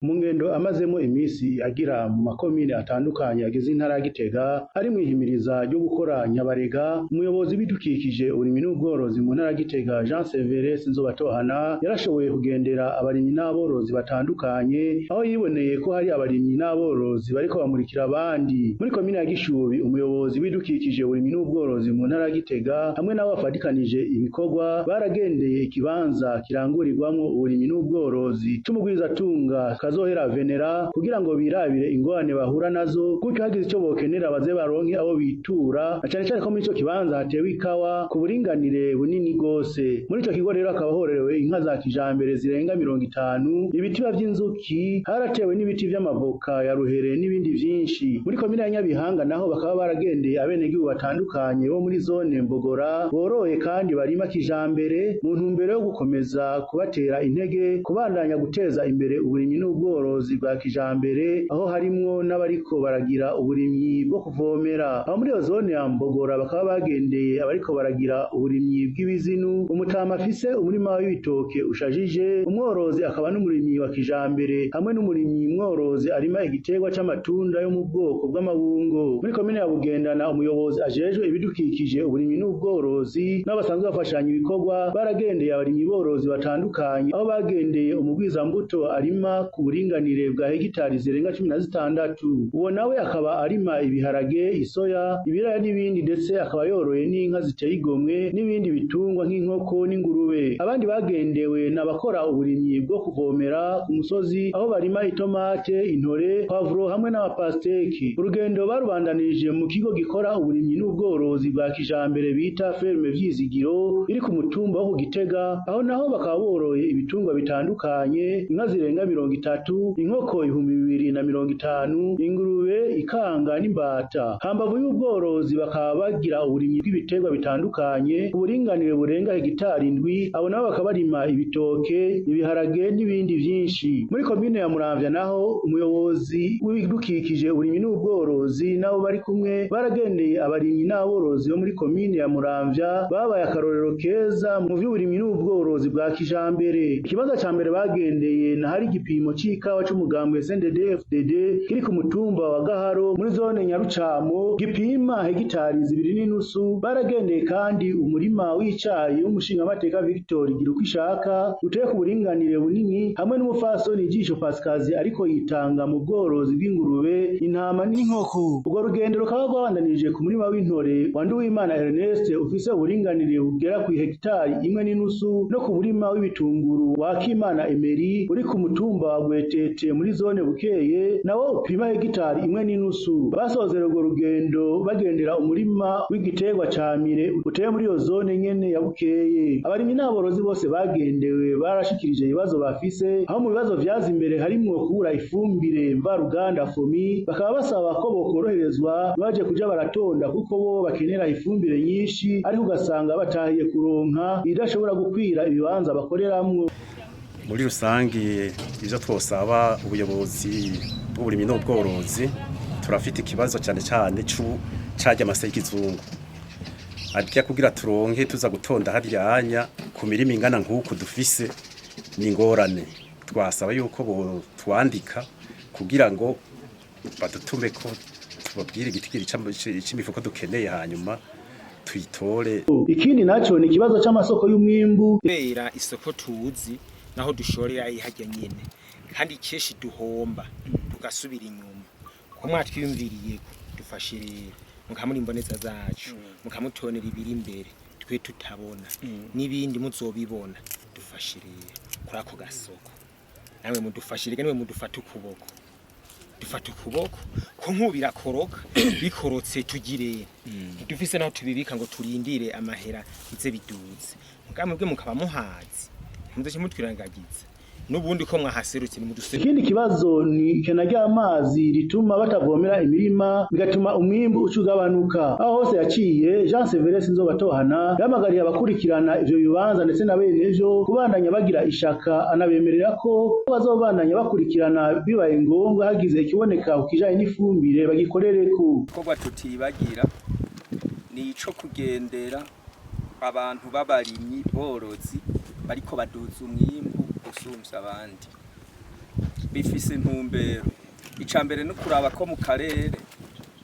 Mu ngendo amazemo imisi agira mu makomine atandukanye agize intara ya Gitega, ari mw'ihimiriza ryo gukora nyabarega, umuyobozi w'ibidukikije, uburimyi n'ubworozi mu ntara ya Gitega, Jean Severe Sinzobatohana, yarashoboye kugendera abarimyi n'aborozi batandukanye, aho yiboneye ko hari abarimyi n'aborozi bariko bamurikira abandi. Muri komine ya Gishubi, umuyobozi w'ibidukikije, uburimyi n'ubworozi mu ntara ya Gitega hamwe n'abo bafatikanije ibikorwa baragendeye ikibanza kirangurirwamwo uburimyi n'ubworozi c'umugwizatunga Kazohera Venera, kugira ngo birabire ingorane bahura nazo, gutyo hagize ico bokenera baze baronke abo bitura, na cane cane ko muri ico kibanza hatewe ikawa ku buringanire bunini gose. Muri ico kigo rero hakaba hororewe inka za kijambere zirenga 50, ibitiba vy'inzuki, haratewe n'ibiti vy'amavoka ya ruhere n'ibindi vyinshi. Muri komine ya Nyabihanga naho bakaba baragendeye abenegihugu batandukanye bo muri zone Mbogora boroye kandi barima kijambere, mu ntumbero yo gukomeza kubatera intege kubandanya guteza imbere uburimyi n'ubworozi bwa kijambere, aho harimwo n'abariko baragira uburimyi bwo kuvomera. Aho muri iyo zone ya Mbogora bakaba bagendeye abariko baragira uburimyi bw'ibizinu, umutama afise umurima w'ibitoke ushajije, umworozi akaba n'umurimyi wa kijambere, hamwe n'umurimyi mworozi arima igiterwa c'amatunda yo mu bwoko bw'amabungo. Muri komine ya Bugendana, umuyobozi ajejwe ibidukikije, uburimyi n'ubworozi n'abo basanzwe bafashanya ibikorwa baragendeye abarimyi borozi batandukanye, aho bagendeye umugwizambuto arima ku buringanire bwa hegitari zirenga 16. Uwo nawe akaba arima ibiharage, isoya, ibiraya n'ibindi, ndetse akaba yoroye n'inka ziteye igomwe n'ibindi bitungwa nk'inkoko n'ingurube. Abandi bagendewe n'abakora uburimyi bwo kuvomera ku musozi, aho barima itomate, intore, pavuro hamwe n'amapasteki. Urugendo barubandanije mu kigo gikora uburimyi n'ubworozi bwa kijambere bita Ferme Vyizigiro, iri ku mutumba wo ku Gitega. Aho naho bakaba boroye ibitungwa bitandukanye: inka zirenga 30, inkoko 2050, ingurube, ikanga n'imbata. Hambavu y'ubworozi bakaba bagira uburimyi bw'ibiterwa bitandukanye uburinganire burenga hegitari 7. Abo nabo bakaba barima ibitoke, ibiharage n'ibindi vyinshi. Muri komine ya Muramvya naho, umuyobozi w'ibidukikije, uburimyi n'ubworozi nabo bari kumwe baragendeye abarimyi n'aborozi bo muri komine ya Muramvya babaye akarorero keza mu vy'uburimyi n'ubworozi bwa kijambere. Ikibanza ca mbere bagendeye na hari igipimo c'ikawa c'umugambwe CNDD-FDD kiri ku mutumba wa Gaharo muri zone Nyarucamo, gipima hegitari 2.5. Baragendeye kandi umurima w'icayi w'umushingamateka Victor Girukwishaka uteye ku buringanire bunini, hamwe n'umupfasoni Jisho Pasikazi ariko yitanga mu bworozi bw'ingurube, intama n'inkoko. Urwo rugendo rukaba rwabandanije ku murima w'intore wa Nduwimana Ernest ufise uburinganire bugera ku hegitari 1.5, no ku murima w'ibitunguru wa Kimana Emery uri ku mutumba wa Gwetete muri zone Bukeye, nawo upima hegitari 1.5. Basozera urwo rugendo bagendera umurima w'igiterwa ca mire uteye muri iyo zone nyene ya Bukeye. Abarimyi n'aborozi bose bagendewe barashikirije ibibazo bafise, aho mu bibazo vyaza imbere harimwo kubura ifumbire mvaruganda FOMI. Bakaba basaba ko bokoroherezwa baje kuja baratonda, kuko bo bakenera ifumbire nyinshi, ariko ugasanga batahiye kuronka idashobora gukwira ibibanza bakoreramwo. Muri rusange, ivyo twosaba ubuyobozi bw'uburimyi n'ubworozi, turafite ikibazo cyane cyane carya amase y'ikizungu arya. Kugira turonke tuza gutonda haryanya ku mirima ingana nk'uku dufise ni ingorane. Twasaba yuko bo twandika kugira ngo badutume ko tubabwire igitigiri c'imifuko dukeneye, hanyuma tuyitore. Ikindi naco ni ikibazo c'amasoko y'umwimbu. Kubera isoko tuzi naho dushorera harya nyene, kandi kenshi duhomba tugasubira inyuma. Ko mwatwiyumviriyeko, dufashe rero mukamuri imboneza zacu, mukamutonera ibiri imbere twe tutabona, n'ibindi muzobibona. Dufashe rero kuri ako gasoko, namwe mudufashe rega, niwe mudufata ukuboko, dufata ukuboko ko nk'ubu birakoroka. Bikorotse tugire ntidufise naho tubibika ngo turindire amahera bize biduze. Mugabo mwebwe mukaba muhazi, ntimuzoce mutwirangagiza n'ubundi ko mwahaserutse nimuduse. Ikindi kibazo ni ikena ry'amazi rituma batavomera imirima, bigatuma umwimbu uca ugabanuka. Aho hose yaciye, Jean Severe Sinzobatohana yahamagariye abakurikirana ivyo bibanza ndetse na bene vyo kubandanya bagira ishaka, anabemerera ko bazobandanya bakurikirana, bibaye ngombwa hagize ikiboneka ku kijanye n'ifumbire bagikorereko. Igikorwa tutibagira ni ico kugendera abantu b'abarimyi borozi bariko baduza umwimbu usumvya abandi. Bifise intumbero. Ica mbere ni kuraba ko mu karere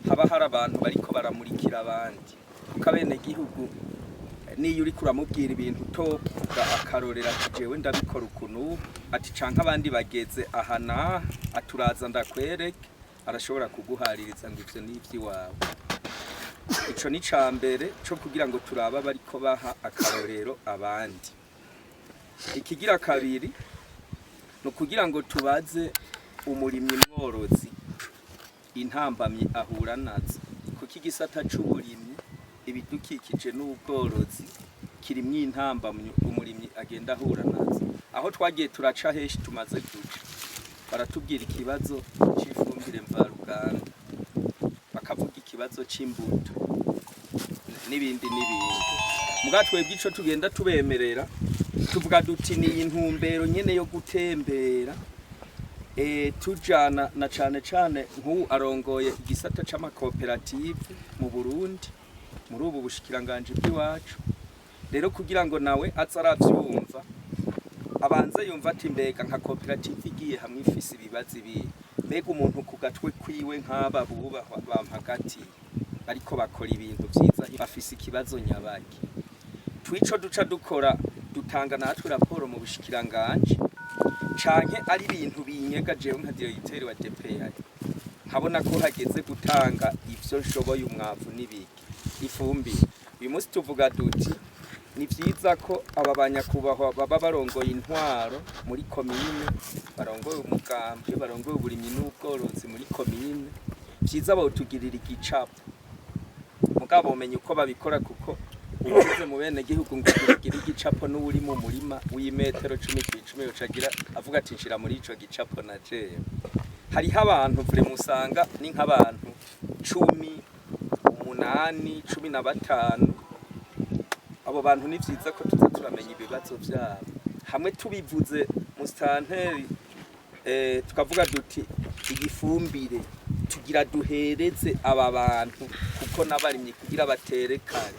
haba hari abantu bariko baramurikira abandi, kuko abenegihugu niyo uriko uramubwira ibintu utovuga akarorera, ati jewe ndabikora ukuntu, ati canke abandi bageze aha n'aha, aturaza ndakwereke, arashobora kuguhaririza ngo ivyo ni ivy'iwawe. Ico ni ca mbere co kugira ngo turabe abariko baha akarorero abandi. Ikigira kabiri ni ukugira ngo tubaze umurimyi mworozi intambamyi ahura nazo, kuko igisata c'uburimyi, ibidukikije n'ubworozi kirimwo intambamyi umurimyi agenda ahura nazo. Aho twagiye turaca henshi tumaze guca, baratubwira ikibazo c'ifumbire mvaruganda, bakavuga ikibazo c'imbuto n'ibindi n'ibindi. Muga twebwe ico tugenda tubemerera, tuvuga duti ni intumbero nyene yo gutembera, tujana na cane cane nk'ubu arongoye igisata c'amakoperative mu Burundi muri ubu bushikiranganji bw'iwacu. Rero kugira ngo nawe aze aravyumva, abanze yumva ati mbega nka koperative igiye hamwe ifise ibibazo ibihe, mbega umuntu ku gatwe kwiwe nk'aba bubahwa bampagati bariko bakora ibintu vyiza bafise ikibazo nyabaki. Twico duca dukora, dutanga natwe raporo mu bushikiranganji, canke ari ibintu binyega jewe nka directeur wa DPA nkabona ko hageze gutanga ivyo nshoboye, umwavu n'ibiki, ifumbire. Uyu munsi tuvuga duti ni vyiza ko aba banyakubahwa baba barongoye intwaro muri komine, barongoye umugambi, barongoye uburimyi n'ubworozi muri komine, vyiza bawutugirira igicapo. Mugabo bomenya uko babikora, kuko uvuze mu bene gihugu ngo ugire igicapo n'uri mu murima w'imetero 10 ku 10 yocagira avuga ati nshira muri ico gicapo na jewe. Hariho abantu vure musanga ni nk'abantu 10, 8, 15. Abo bantu ni vyiza ko tuza turamenya ibibazo vyabo. Hamwe tubivuze musitanteri, tukavuga duti igifumbire tugira duhereze aba bantu, kuko n'abarimyi kugira batere kare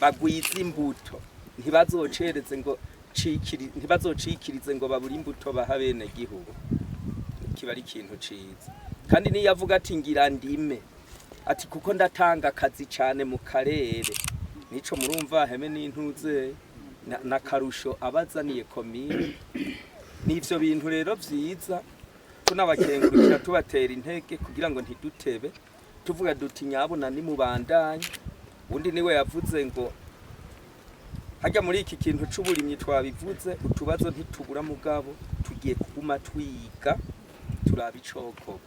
bagwize imbuto, ntibazocereze ngo ntibazocikirize ngo babure imbuto baha bene gihugu, kiba ari ikintu ciza. Kandi niyo avuga ati ngira ndime, ati kuko ndatanga akazi cane mu karere, nico murumva heme n'intuze na karusho abazaniye komine. N'ivyo bintu rero vyiza tunabakengurukira, tubatera intege kugira ngo ntidutebe, tuvuga duti nyabuna nimubandanye. Undi niwe yavuze ngo hajya muri iki kintu c'uburimyi twabivuze, utubazo ntitubura, mugabo tugiye kuguma twiga turaba icokorwa.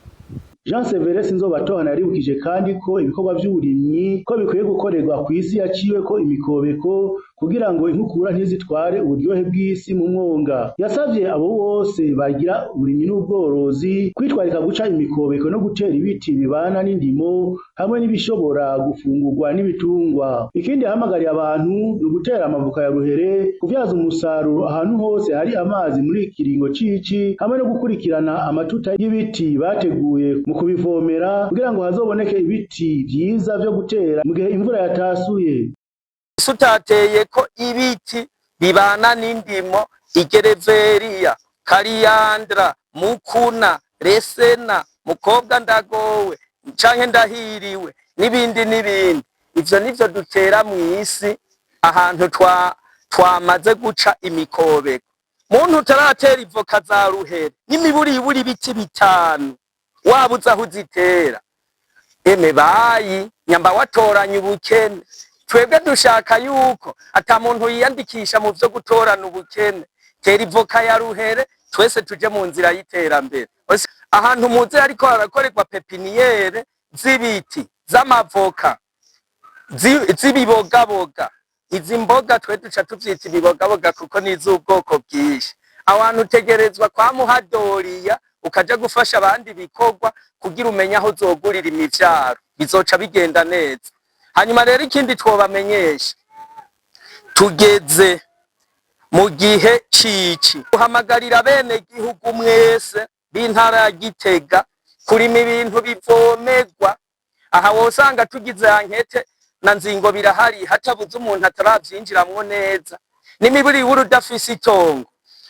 Jean Severe Sinzobatohana yaribukije kandi ko ibikorwa vy'uburimyi ko bikwiye gukorerwa kw'isi yaciweko imikobeko kugira ngo inkukura ntizitware uburyohe bw'isi mu mwonga. Yasavye abo bose bagira uburimyi n'ubworozi kwitwarika guca imikobeko no gutera ibiti bibana n'indimo hamwe n'ibishobora gufungurwa n'ibitungwa. Ikindi yahamagariye abantu ni ugutera amavoka ya ruhere, kuvyaza umusaruro ahantu hose hari amazi muri kiringo cici, hamwe no gukurikirana amatuta y'ibiti bateguye mu kubivomera kugira ngo hazoboneke ibiti vyiza vyo gutera mu gihe imvura yatasuye. Ese utateye ko ibiti bibana n'indimo, igereveriya, kariyandra, mukuna, resena, mukobwa ndagowe canke ndahiriwe n'ibindi n'ibindi, ivyo nivyo dutera mw'isi ahantu twamaze guca imikobeko. Muntu utaratera ivoka za ruhere n'imiburiburi ibiti 5, waba uzi aho uzitera, eme bayi nyamba watoranye ubukene. Twebwe dushaka yuko ata muntu yiyandikisha mu vyo gutorana ubukene. Tera ivoka ya ruhere, twese tuje mu nzira y'iterambere. Ahantu muze ariko harakorerwa pépinière z'ibiti z'amavoka, z'ibibogaboga. Izi mboga twe duca tuvyita ibibogaboga kuko ni iz'ubwoko bwinshi. Aho hantu utegerezwa kwamuhadoriya ukaja gufasha abandi bikorwa kugira umenye aho uzogurira imivyaro, bizoca bigenda neza. Hanyuma rero ikindi twobamenyesha, tugeze mu gihe cici, uhamagarira bene gihugu mwese b'intara ya Gitega kurima ibintu bivomerwa. Aha wosanga tugize enquête na nzingo birahari, hatabuze umuntu ataravyinjiramwo neza. N'imiburiburi udafise itongo,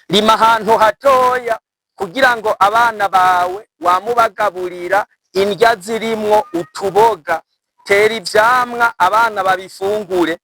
rima ahantu hatoya. Kugira ngo abana bawe wamubagaburira indya zirimwo utuboga, tera ivyamwa abana babifungure.